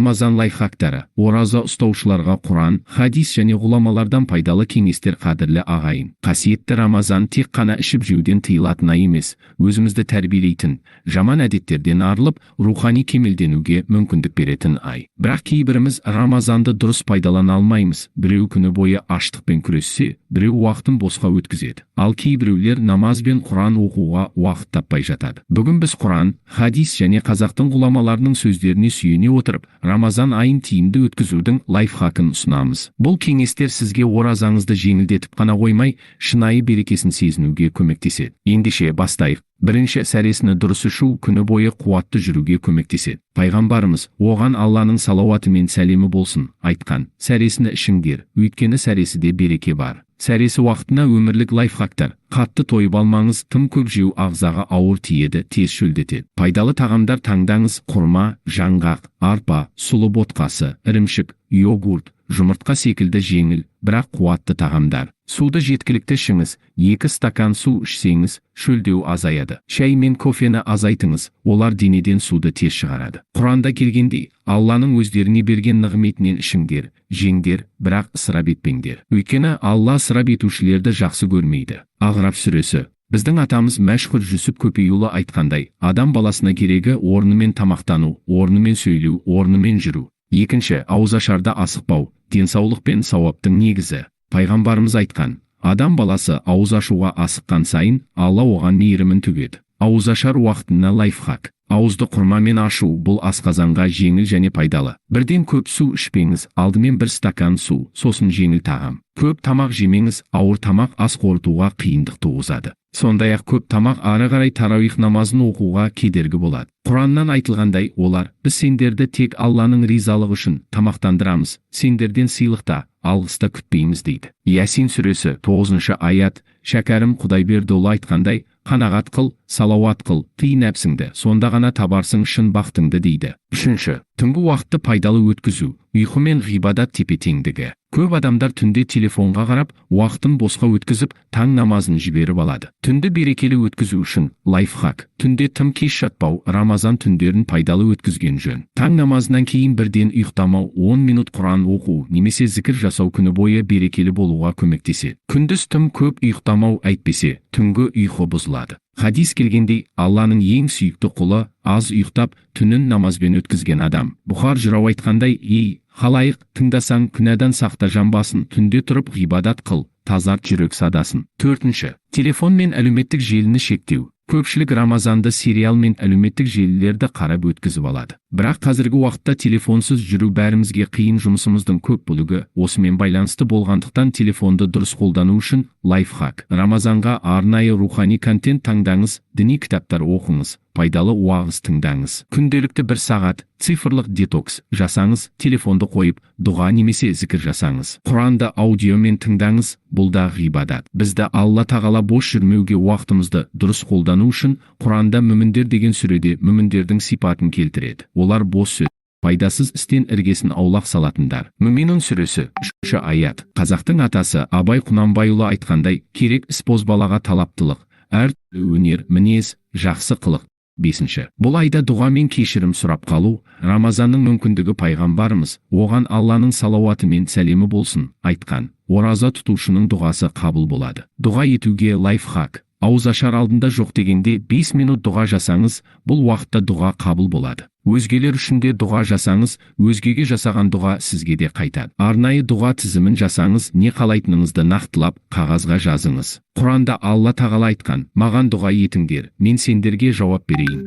Рамазан лайфхактары. Ораза ұстаушыларға Құран, хадис және ғұламалардан пайдалы кеңестер. Қадірлі ағайын, қасиетті Рамазан тек қана ішіп жеуден тыйылатын ай емес, өзімізді тәрбиелейтін, жаман әдеттерден арылып, рухани кемелденуге мүмкіндік беретін ай. Бірақ кейбіріміз Рамазанды дұрыс пайдалана алмаймыз. Біреу күні бойы аштықпен күрессе, біреу уақытын босқа өткізеді. Ал кейбіреулер намаз бен Құран оқуға уақыт таппай жатады. Бүгін біз Құран, хадис және қазақтың ғұламаларының сөздеріне сүйене отырып, Рамазан айын тиімді өткізудің лайфхакын ұсынамыз. Бұл кеңестер сізге оразаңызды жеңілдетіп қана қоймай, шынайы берекесін сезінуге көмектеседі. Ендеше бастайық. Бірінші, сәресіні дұрыс ішу күні бойы қуатты жүруге көмектеседі. Пайғамбарымыз, оған Алланың салауаты мен сәлемі болсын, айтқан: «Сәресіні ішіңдер, өйткені сәресіде береке бар». Сәресі уақытына өмірлік лайфхактар. Қатты тойып алмаңыз, тым көп жеу ағзаға ауыр тиеді, тез шөлдетеді. Пайдалы тағамдар таңдаңыз: құрма, жаңғақ, арпа, сұлы ботқасы, ірімшік, йогурт, жұмыртқа секілді жеңіл, бірақ қуатты тағамдар. Суды жеткілікті ішіңіз, 2 стакан су ішсеңіз, шөлдеу азаяды. Шай мен кофені азайтыңыз, олар денеден суды тез шығарады. Құранда келгендей, Алланың өздеріне берген нығметінен ішіңдер, жеңдер, бірақ ысырап етпеңдер. Өйткені Алла ысырап етушілерді жақсы көрмейді. Ағраф сүресі. Біздің атамыз Мәшһүр Жүсіп Көпейұлы айтқандай, адам баласына керегі орнымен тамақтану, орнымен сөйлеу, орнымен жүру. Екінші, ауызашарда асықпау, денсаулық пен сауаптың негізі. Пайғамбарымыз айтқан: «Адам баласы ауыз ашуға асыққан сайын, Алла оған мейірімін төгеді». Ауызашар уақытына лайфхак. Ауызды құрмамен ашу, бұл асқазанға жеңіл және пайдалы. Бірден көп су ішпеңіз, алдымен бір стакан су, сосын жеңіл тағам. Көп тамақ жемеңіз, ауыр тамақ ас қорытуға қиындық туғызады. Сондай-ақ көп тамақ ары қарай тарауих намазын оқуға кедергі болады. Құраннан айтылғандай, олар: «Біз сендерді тек Алланың ризалығы үшін тамақтандырамыз, сендерден сыйлық та, алғыс та күтпейміз», – дейді. Ясин сүресі, 9 аят. Шәкәрім Құдайбердіұлы айтқандай, «Қанағат қыл, салауат қыл, тый нәпсіңді, сонда ғана табарсың шын бақытыңды», – дейді. Үшінші, түнгі уақытты пайдалы өткізу, ұйқы мен ғибадат тепе-теңдігі. Көп адамдар түнде телефонға қарап, уақытын босқа өткізіп, таң намазын жіберіп алады. Түнді берекелі өткізу үшін лайфхак. Түнде тым кеш жатпау, Рамазан түндерін пайдалы өткізген жөн. Таң намазынан кейін бірден ұйықтамау, 10 минут Құран оқу немесе зікір жасау күні бойы берекелі болуға көмектеседі. Күндіз тым көп ұйықтамау, әйтпесе түнгі ұйқы бұзылады. Хадис келгендей, Алланың ең сүйікті құлы – аз ұйықтап, түнін намазбен өткізген адам. Бұхар жырау айтқандай, ей, халайық, тыңдасаң, күнәдан сақта жамбасын, түнде тұрып ғибадат қыл, тазарт жүрек садасын. Төртінші, телефон мен әлеуметтік желіні шектеу. Көпшілік Рамазанды сериал мен әлеуметтік желілерді қарап өткізіп алады. Бірақ қазіргі уақытта телефонсыз жүру бәрімізге қиын. Жұмысымыздың көп бөлігі осымен байланысты болғандықтан, телефонды дұрыс қолдану үшін лайфхак. Рамазанға арнайы рухани контент таңдаңыз, діни кітаптар оқыңыз, пайдалы уағыз тыңдаңыз. Күнделікті бір сағат цифрлық детокс жасаңыз, телефонды қойып, дұға немесе зікір жасаңыз. Құранды аудиомен тыңдаңыз, бұл да ғибадат. Бізді Алла тағала бос жүрмеуге, уақытымызды дұрыс қолдану үшін Құранда Мүміндер деген сүреде мүміндердің сипатын келтіреді. Олар бос сөз, пайдасыз істен іргесін аулақ салатындар. Мүминун сүресі, 3 аят. Қазақтың атасы Абай Құнанбайұлы айтқандай, керек іс бозбалаға талаптылық, әр түрлі өнер, мінез, жақсы қылық. Бесінші, бұл айда дұға мен кешірім сұрап қалу – Рамазанның мүмкіндігі. Пайғамбарымыз, оған Алланың салауаты мен сәлемі болсын, айтқан: «Ораза тұтушының дұғасы қабыл болады». Дұға етуге лайфхак. Ауызашар алдында жоқ дегенде 5 минут дұға жасаңыз, бұл уақытта дұға қабыл болады. Өзгелер үшін де дұға жасаңыз, өзгеге жасаған дұға сізге де қайтады. Арнайы дұға тізімін жасаңыз, не қалайтыныңызды нақтылап қағазға жазыңыз. Құранда Алла тағала айтқан: «Маған дұға етіңдер, мен сендерге жауап берейін».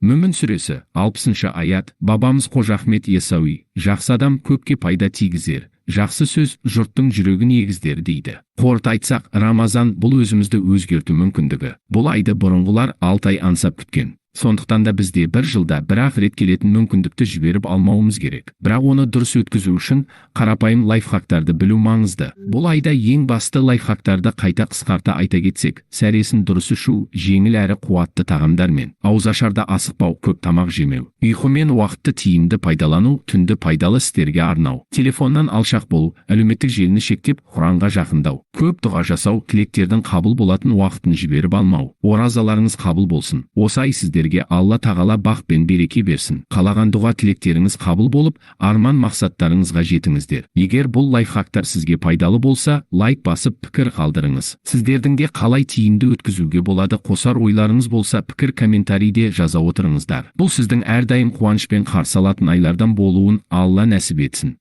Мүмін сүресі, 60 аят. Бабамыз Қожа Ахмет Ясауи: «Жақсы адам көпке пайда тигізер, жақсы сөз жұрттың жүрегін егіздер», – дейді. Қорыта айтсақ, Рамазан – бұл өзімізді өзгерту мүмкіндігі. Бұл айды бұрынғылар 6 ай аңсап күткен. Сондықтан да бізде бір жылда бір-ақ рет келетін мүмкіндікті жіберіп алмауымыз керек. Бірақ оны дұрыс өткізу үшін қарапайым лайфхактарды білу маңызды. Бұл айда ең басты лайфхактарды қайта қысқарта айта кетсек: сәресін дұрыс ішу, жеңіл әрі қуатты тағамдармен, ауызашарда асықпау, көп тамақ жемеу, ұйқы мен уақытты тиімді пайдалану, түнді пайдалы істерге арнау, телефоннан алшақ болу, әлеуметтік желіні шектеп, Құранға жақындау, көп дұға жасау, тілектердің қабыл болатын уақытын жіберіп алмау. Оразаларыңыз қабыл болсын! Осы ай сіздерге Сіздерге Алла Тағала бақ пен береке берсін. Қалаған дұға тілектеріңіз қабыл болып, арман мақсаттарыңызға жетіңіздер. Егер бұл лайфхактар сізге пайдалы болса, лайк басып, пікір қалдырыңыз. Сіздердің де қалай тиімді өткізуге болады, қосар ойларыңыз болса, пікір комментарийде жаза отырыңыздар. Бұл сіздің әрдайым қуанышпен қарсы алатын айлардан болуын Алла нәсіп етсін.